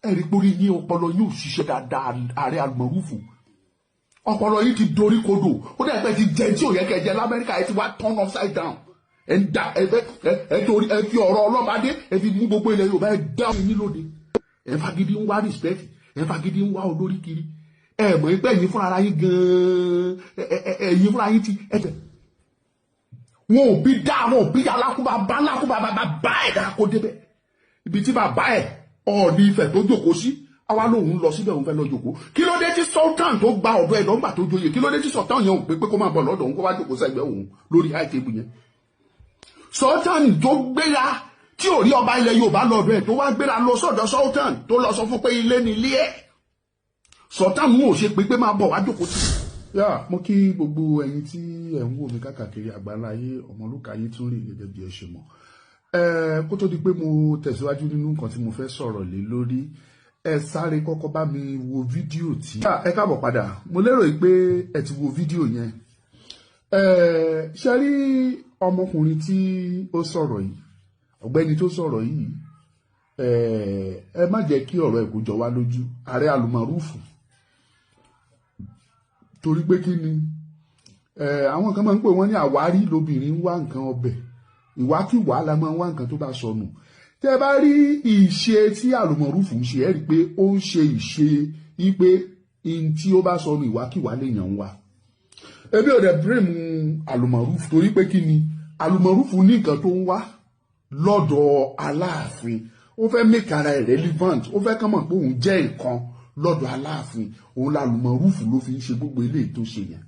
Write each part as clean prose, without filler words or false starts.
Ẹ̀rí pórí yín, ọpọlọ yín ò ṣiṣẹ́ dáadáa. Ààrẹ Almaroof, ọpọlọ yín ti dorí kodò. Ó dẹ̀ pẹ́ ti jẹ tí ò yẹ kẹ́ jẹ l'Amẹ́ríkà. Ẹ ti wá turn upside down. Ẹ ń da ẹ fẹ́ ẹ torí ẹ fi ọ̀rọ̀ ọlọ́badé, ẹ fi mú gbogbo ilẹ̀ Yorùbá. Ẹ dá yín lóde, ẹ fagídí ń wá respect, ẹ fagídí ń wá olórí kiri. Ẹ mọ̀ pé ẹ̀yin fúnra ara yín gan-an, ẹ̀yin fúnra yín ti ẹ tẹ̀ wọn ò bí dá, wọn ò bí alákúbá bá alákúbá bá bá ẹ̀dá kó débẹ̀. Ibi tí bàbá ẹ̀ Ọọ̀ni Ifẹ̀ tó jókòó sí, àwa lòun lọ síbẹ̀, òun fẹ́ lọ jókòó. Kí ló dé tí sultan tó gba ọ̀dọ̀ ẹ̀ lọ́gbà tó joyè, kí ló dé tí sultan yẹn ò pé pé kó máa bọ̀ lọ́dọ̀ òun, kó wá jókòó sẹ́gbẹ̀ẹ́ òun lórí high table yẹn? Sultan tó gbéra tí ò rí ọba ilẹ̀ Yorùbá lọ́dọ̀ ẹ̀, tó wá gbéra lọ sọ́dọ̀ sultan, tó lọ sọ fún pé ilé ni ilé ẹ̀, sultan ò ṣe pé pé máa bọ̀ wá jókòó sí. Yá, mo kí gbogbo ẹ̀yin tí ẹ̀ ń wò mí káàkiri àgbáláyé. Ọmọlúkà yín tún rí gẹ́gẹ́ bí ẹ ṣe mọ̀. Ẹ kó tó di pé mo tẹ̀síwájú nínú nǹkan tí mo fẹ́ sọ̀rọ̀ lé lórí, ẹ sáré kọ́kọ́ bá mi wo fídíò tí. Ẹ káàbọ̀ padà. Mo lérò pé ẹ ti wo fídíò yẹn. Ẹ ṣe rí ọmọkùnrin tí ó sọ̀rọ̀ yìí, ọ̀gbẹ́ni tó sọ̀rọ̀ yìí, ẹ má jẹ́ kí ọ̀rọ̀ ẹ̀ kó jọ wá lójú, Ààrẹ Almaroof. Torí pé kí ni, àwọn kan máa ń pè wọ́n ní àwárí lobìnrin ń wá nǹkan ọbẹ̀, ìwákìwá la máa ń wá nǹkan tó bá sọnù. Tẹ́ bá rí ìṣe tí Almaroof ń ṣe, ẹ rí i pé ó ń ṣe ìṣe wípé in tí ó bá sọnù, ìwákìwá lèèyàn ń wá. Ebi ò dẹ̀ blame Almaroof, torí pé kí ni, Almaroof ní nǹkan tó ń wá lọ́dọ̀ Aláàfin. Ó fẹ́ make ara ẹ̀ relevant, ó fẹ́ kàn mọ̀ pé òun jẹ́ nǹkan lọ́dọ̀ Aláàfin. Òun l'Almaroof ló fi ń ṣe gbogbo eléyìí tó ṣe yẹn.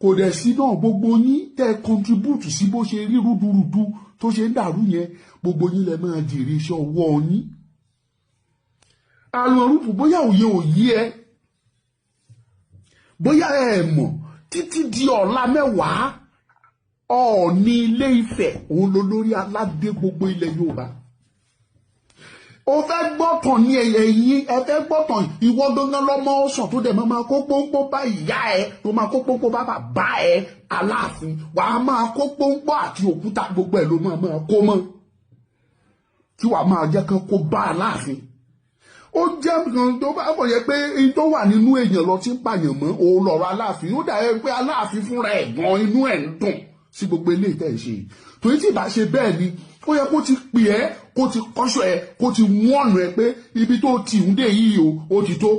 Kò dẹ̀ sí náà, gbogbo yín tẹ́ contribute sí bó ṣe rí rúdurùdu tó ṣe ń dàrú yẹn, gbogbo yín lẹ máa jèrè iṣẹ́ ọwọ́ yín. Almaroof, bóyá òye òye ẹ, bóyá ẹ mọ̀, títí di ọ̀la mẹ́wàá, Ọọ̀ni Ilé Ifẹ̀ òun ló lórí aládé gbogbo ilẹ̀ Yorùbá. O fẹ́ gbọ́tàn ní ẹ̀yìn, ẹ fẹ́ gbọ́tàn. Ìwọ gangan lọ́mọ ọ̀sán tó dẹ̀ máa kó pọ́npọ́ bá ìyá ẹ, tó máa kó pọ́npọ́ bá bàbá ẹ Aláàfin. Wàá máa kó pọ́npọ́ àti òkúta, gbogbo ẹ̀ ló máa kó mọ́ tí wàá máa jẹ́ kán kó bá Aláàfin. Ó jẹ́ nǹkan tó bá bọ̀ yẹ pé n tó wà nínú èèyàn lọ tí ń pààyàn mọ́ òun lọ̀rọ̀ Aláàfin. Ó dà pé Aláàfin fúnra ẹ̀ gan, inú ẹ̀ ń dùn sí gbogbo eléyìí tẹ̀ ń ṣe yìí, torí tí ìbá ṣe bẹ́ẹ̀ ni, ó yẹ kó ti pè ẹ́, kó ti kọ́ṣọ́ ẹ, kó ti wọ́nù ẹ pé ibi tó ti ń dé yìí o, ó ti tó.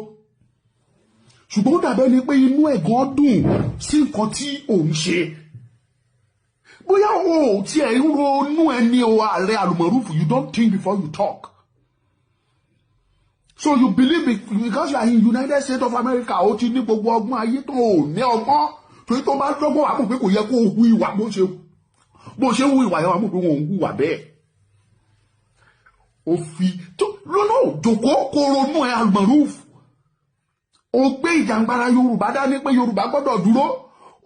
Ṣùgbọ́n ó dàbẹ́ ni pé inú ẹ̀ gan dùn sí nǹkan tí òun ṣe. Bóyá o ò tiẹ̀ ń ronú ẹni o, Ààrẹ Almaroof, you don't think before you talk. So you believe it because you are in United States of America, ó ti ní gbogbo ọgbọ́n ayé tó ò ní ọgbọ́n, torí tó bá dọ́gbọ́n, wàá mọ̀ pé kò yẹ kó o hu ìwà bó ṣe hu ìwà yẹn, wàá mọ̀ pé wọn ò ń hùwà bẹ́ẹ̀. Ó fi tó lọ́nà òjòkó kó ronú ẹ. Almaroof, ó gbé ìjàngbara Yorùbá dání pé Yorùbá gbọ́dọ̀ dúró.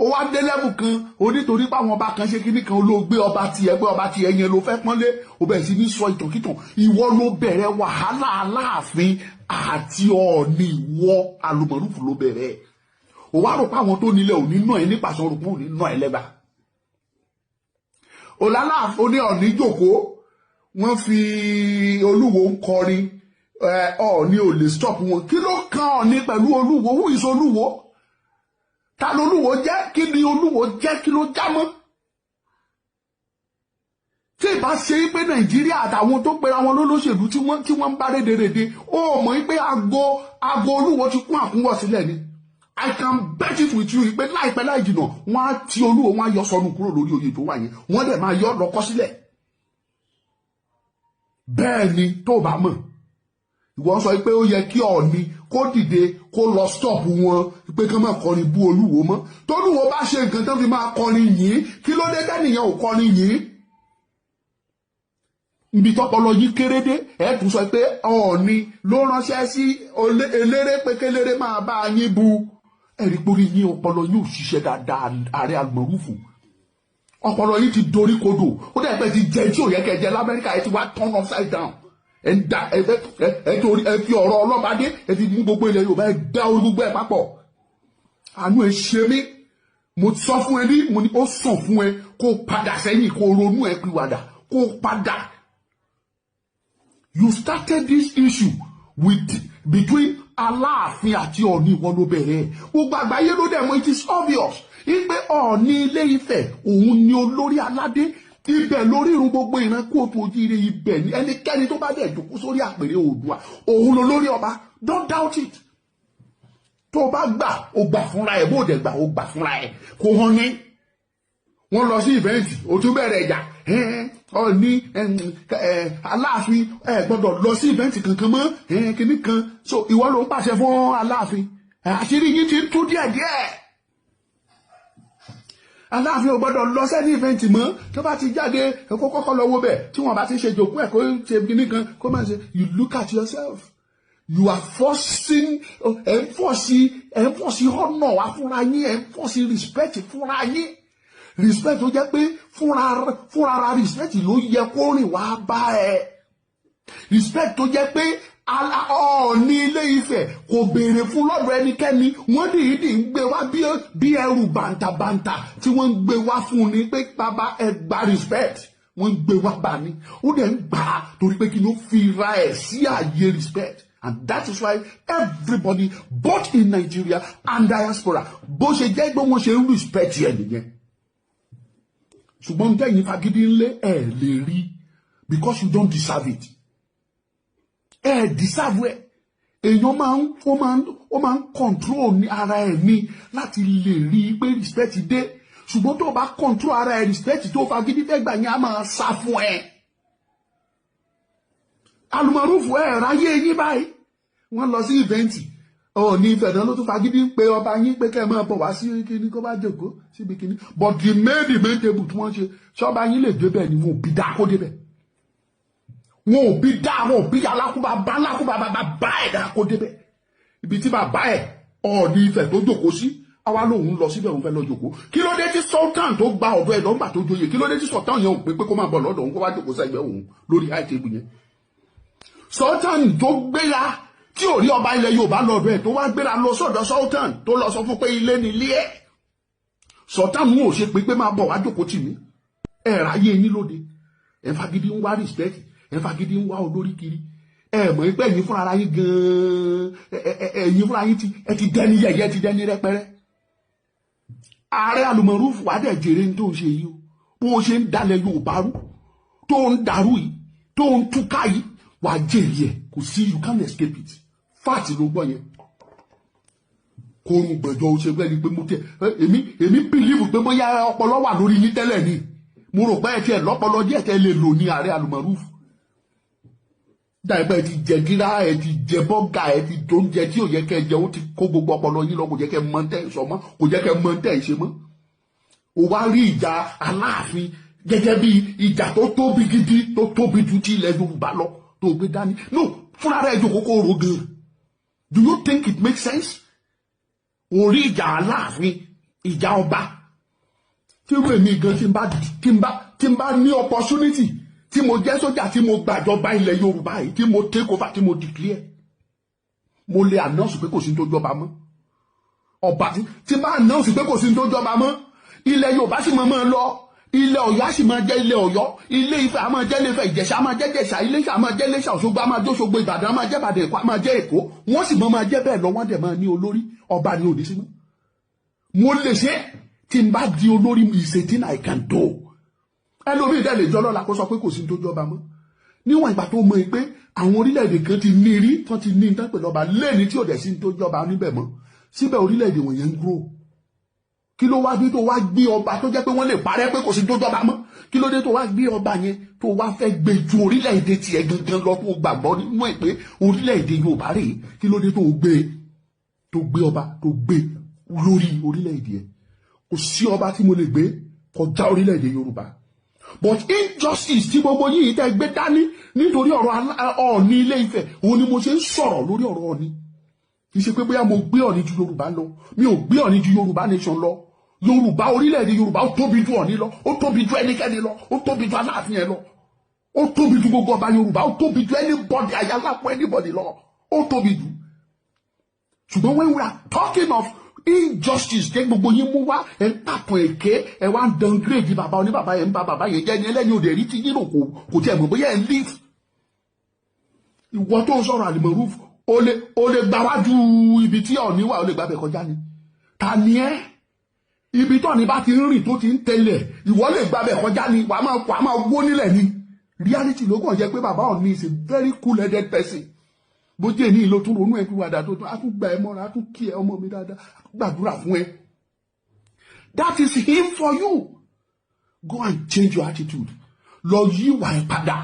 Ó wá dé level kan, ó nítorí pé àwọn ọba kan ṣe kíní kan, ló gbé ọba tiẹ̀, gbé ọba tiẹ̀ yẹn ló fẹ́ pọ́nlé. Ó bẹ̀rẹ̀ sí ní sọ ìtànkìtàn. Ìwọ ló bẹ̀rẹ̀ wàhálà Aláàfin àti Ọọ̀ni. Ìwọ Almaroof ló bẹ̀rẹ̀. Ó wá rò pé àwọn tó nílẹ̀ ò ní nà ẹ́ nípasẹ̀ orúkọ, ò ní nà ẹ́ lẹ́gbàá. Òlàláàfin ní Ọọ̀ni jòkó, wọ́n fi Olúwo ń kọrin, Ọọ̀ni ò lè stop wọn. Kí ló kan Ọọ̀ni pẹ̀lú Olúwo? Who is Olúwo? Ta lolúwo jẹ́? Kí ni Olúwo jẹ́? Kí ló já mọ́? Tí ìbá ṣe pé Nàìjíríà àtàwọn tó pera wọn lólóṣèlú tí wọ́n ń bá rédèrèdè, ó mọ̀ pé aago Olúwo ti kún àkúnwọ̀ sílẹ̀ ni. I can bet it with you pé láìpẹ́ láì jìnà, wọ́n á ti Olúwo, wọ́n á yọ sọnù kúrò lórí oyè tó wà yẹn, wọ́n dẹ̀ máa yọ lọ́kọ́ sílẹ̀. Bẹ́ẹ̀ ni, tó bá mọ̀, ìwọ sọ pé ó yẹ kí Ọọ̀ni kó dìde, kó lọ stop wọn pé kán máa kọrin bú Olúwo mọ́. Tólúwo bá ṣe nǹkan tán fi máa kọrin yìí, kí ló dé tẹ́nìyàn ò kọrin yìí? Ibi tọpọlọ yìí kéré dé, ẹ tún sọ pé Ọọ̀ni ló ránṣẹ́ sí eléré pé kéléré máa bá yín bu. Ẹ̀rí pórí yín, ọpọlọ yín ò ṣiṣẹ́ dáadáa. Ààrẹ Almaroof, ọpọlọ yín ti dorí kodò. Ó dẹ̀ pẹ́ ti jẹ tí ò yẹ kẹ́ jẹ l'Amẹ́ríkà. Ẹ ti wá turn upside down. Ẹ ń da ẹ ẹ torí ẹ fi ọ̀rọ̀ ọlọ́badé, ẹ fi mú gbogbo ilẹ̀ Yorùbá, ẹ dá orí gbogbo ẹ papọ̀. Àánú ẹ ṣe mí. Mo sọ fún ẹ ní, mo ní ó sàn fún ẹ kó padà sẹ́yìn, kó ronú ẹ pìwàdà, kó padà. You started this issue. with between Aláàfin àti Ọọ̀ni. Ìwọ ló bẹ̀rẹ̀. Gbogbo àgbáyé ló dẹ̀ mọ̀. It is obvious wípé Ọọ̀ni Ilé Ifẹ̀, òun ni olórí aládé ibẹ̀ lórí irun gbogbo ìran káàárọ̀ oòjíire. Ibẹ̀ ni ẹnikẹ́ni tó bá dẹ̀ jókòó sórí àpèrè Oòduà, òun ló lórí ọba. Don't doubt it. Tó bá gbà, ó gbà fúnra ẹ̀. Bó dẹ̀ gbà, ó gbà fúnra ẹ̀. Kò hàn ní wọ́n lọ sí event, ó tún bẹ̀rẹ̀ ìjà. Ọ̀ní Aláàfin ẹ gbọ́dọ̀ lọ sí event kankan mọ́ kínní kan. So ìwọ ló ń pàṣẹ fún Aláàfin. Àṣírí yín ti ń tú díẹ̀díẹ̀. Aláàfin ò gbọ́dọ̀ lọ sẹ́ni event mọ́. Tó bá ti jáde, kó kọ́kọ́ lọ wo bẹ̀ tí wọ́n bá ti ṣe jòkó ẹ̀, kó ṣe kínní kan, kó má ṣe. You look at yourself. You are forcing, ẹ̀ ń force honour wá fúnra yín, ẹ̀ ń force respect fúnra yín, respect tó jẹ́ pé fúnra ra respect ló yẹ kó rìn wá bá ẹ, respect tó jẹ́ pé Ọọ̀ni Ilé Ifẹ̀ kò béèrè fún lọ́dọ̀ ẹnikẹ́ni. Wọ́n dìídì ń gbé wá bí ẹrù bàǹtàbàǹtà tí wọ́n ń gbé wá fún ni pé, "Bàbá, ẹ gba respect." Wọ́n ń gbé wá bá ní, ó dẹ̀ ń gbà á torí pé kí ló fi ra ẹ̀ sí ààyè respect. And that is why everybody, both in Nigeria and diaspora, bó ṣe jẹ́ pé wọ́n ṣe ń respect yẹn nìyẹn. Ṣùgbọ́n tẹ́yìn fagídí ńlé ẹ̀ lè rí because you don't deserve it. Ẹ deserve ẹ. Èèyàn máa ń ó máa ń control ní ara ẹ̀ ní láti lè rí i pé respect dé. Ṣùgbọ́n tó o bá control ara ẹ̀, respect tó fagídí fẹ́ gbà yẹn á máa sá fún ẹ. Alùmọ̀rúfù, ẹ̀ ráyé yín báyìí. Wọ́n lọ sí event, Ọọ̀ni Ifẹ̀ náà ló tún fagídí ń pe ọba yín pé kẹ́ ẹ máa bọ̀ wá sí kíní, kó bá jòkó síbi kíní. But the main table tí wọ́n ṣe, ṣọba yín lè débẹ̀ ni? Wọn ò bí dá kó débẹ̀. Wọn ò bí dá, wọn ò bí alákúbá bá alákúbá bá bá ẹ̀ dá kó débẹ̀. Ibi tí bàbá ẹ̀ Ọọ̀ni Ifẹ̀ tó jòkó sí, àwa lòun lọ síbẹ̀, òun fẹ́ lọ jòkó. Kí ló dé tí sultan tó gba ọ̀dọ̀ ẹ̀ lọ́gbà tó joyè, kí ló dé tí sultan yẹn ò pé pé kó máa bọ̀ lọ́dọ̀ òun, kó wá jòkó sẹ́gbẹ̀ẹ́ òun lórí high table yẹn? Sultan tó gbéra tí ò rí ọba ilẹ̀ Yorùbá lọ́dọ̀ ẹ̀, tó wá gbéra lọ sọ́dọ̀ sultan, tó lọ sọ fún pé ilé ni ilé ẹ̀, sultan mú ò ṣe pé pé máa bọ̀ wá jòkó tì mí? Ẹ̀ ráyé yín lóde. Ẹ̀ fagídí ń wá respect, ẹ̀ fagídí ń wá olórí kiri. Ẹ mọ̀ pé ẹ̀yin fúnra yín gan-an, ẹ̀yin fúnra yín ti ẹ ti dẹni yẹ̀yẹ́, ti dẹni rẹpẹrẹ. Ààrẹ Alùmọ̀rúfù, wà dẹ̀ jèrè ní tó ń ṣe yìí o. Bó o ṣe ń dalẹ̀ Yorùbá rú, tó ń dàrú yìí, tó ń túká yìí, wà jèrè ẹ̀. Kò sí, you can't escape it. Fact ló gbọ́ yẹn. Kórun gbẹ̀jọ́ o ṣe bẹ́ẹ̀ ni pé mo tẹ èmi believe pé bóyá ọpọlọ wà lórí yín tẹ́lẹ̀ ni. Mo rò pé ẹ tiẹ̀ lọ́pọlọ díẹ̀ tẹ́ lè lò ní. Ààrẹ Alùmọ̀rúfù, dàgbà, ẹ ti jẹ gíra, ẹ ti jẹ bọ́gà, ẹ ti jóúnjẹ tí ò yẹ kẹ́ ẹ jẹ. Ó ti kó gbogbo ọpọlọ yín lọ. Kò jẹ́ kẹ́ mọ̀ tẹ́ ẹ sọ mọ́, kò jẹ́ kẹ́ mọ̀ tẹ́ ẹ ṣe mọ́. O wá rí ìjà Aláàfin gẹ́gẹ́ bí ìjà tó tóbi gidi, tó tóbi ju ti ilẹ̀ Yorùbá lọ, tó gbé dání. No, fúnra rẹ̀ jókòó kó ro gan. Do you think it makes sense? Orí ìjà Aláàfin, ìjà ọba tí irú èmi gan, tí n bá ní opportunity, tí mo jẹ́ sójà, tí mo gbàjọba ilẹ̀ Yorùbá yìí, tí mo take over, tí mo declare, mo lè announce pé kò sí tó jọba mọ́. Ọba tí bá announce pé kò sí tó jọba mọ́, ilẹ̀ Yorùbá sì máa máa lọ, ilẹ̀ Ọ̀yọ́ á sì máa jẹ́ ilẹ̀ Ọ̀yọ́, Ilé Ifẹ̀ á máa jẹ́ Ilé Ifẹ̀, Ìjẹ̀ṣà á máa jẹ́ Ìjẹ̀ṣà, Iléṣà á máa jẹ́ Iléṣà, Òṣogbo á máa jẹ́ Òṣogbo, Ìbàdàn á máa jẹ́ Ìbàdàn, Èkó á máa jẹ́ Èkó. Wọ́n sì máa máa jẹ́ bẹ́ẹ̀ lọ. Wọ́n dẹ̀ máa ní olórí ọba ní òní sí mọ́. Mo lè ṣe tí n bá di olórí. Is a thing I can do. Ẹlòmíì dẹ̀ lè jọ lọ́la kó sọ pé kò sí tó jọba mọ́. Níwọ̀n ìgbà tó mọ̀ pé àwọn orílẹ̀-èdè kan ti ní rí tán, ti ní tán pẹ̀lú ọba lẹ́ni tí ò dẹ̀ sí tó jọba níbẹ̀ mọ́, síbẹ̀ orílẹ̀-èdè wọ̀nyẹn ń grow, kí ló wá dé tó wá gbé ọba tó jẹ́ pé wọ́n lè parẹ́ pé kò sí tó jọba mọ́? Kí ló dé tó wá gbé ọba yẹn, tó wá fẹ́ gbé ju orílẹ̀-èdè tiẹ̀ gangan lọ, tó gbàgbọ́ nínú ẹ̀ pé orílẹ̀-èdè Yorùbá rèé? Kí ló dé tó gbé ọba, tó gbé lórí orílẹ̀-èdè ẹ̀? Kò sí ọba tí mo lè gbé kọjá orílẹ̀-èdè Yorùbá. But injustice tí gbogbo yìí tẹ́ gbé dání nítorí ọ̀rọ̀ Ọọ̀ni Ilé Ifẹ̀, òun ni mo ṣe ń sọ̀rọ̀ lórí ọ̀rọ̀ Ọọ̀ni. Kì í ṣe pé bóyá mo gbé Ọọ̀ni ju Yorùbá lọ. Mi ò gbé Ọọ̀ni ju Yorùbá nation lọ. Yorùbá, orílẹ̀-èdè Yorùbá, ó tóbi ju Ọọ̀ni lọ, ó tóbi ju ẹnikẹ́ni lọ, ó tóbi ju Aláàfin ẹ lọ, ó tóbi ju gbogbo ọba Yorùbá, ó tóbi ju anybody, àyàlápọ̀ anybody lọ, ó tóbi jù. Ṣùgbọ́n when we are talking of injustice tẹ gbogbo yín mú wá, ẹ ń pàtàn èké, ẹ wá ń downgrade bàbá oníbàbá yẹn, ń ba bàbá yẹn jẹ́ ní ẹlẹ́ni òde rí tí yín rò kò tiẹ̀ mọ̀ bóyá ẹ ń live. Ìwọ tó ń sọ̀rọ̀, Àlìmọ̀rúf, O lè gbáwájú ibi tí Ọọ̀ni wà, o lè gbàbẹ̀ kọjá ni. Ta ni ẹ́? Ibi tí Ọọ̀ni bá ti ń rìn, tó ti ń tẹ̀lẹ̀, ìwọ lè gbàbẹ̀ kọjá ni. Wàá máa wó nílẹ̀ ni. Reality ló kàn jẹ́ pé bàbá Ọọ̀ni is a very cool headed person. Bó jẹ́ ní ìlò tún ronú ẹ pìwàdà tó tún á tún gbà ẹ mọ́ra, á tún kí ẹ, ọmọ mi dáadáa, á tún gbàdúrà fún ẹ. That is him for you. Go and change your attitude. Lọ yí ìwà ẹ padà.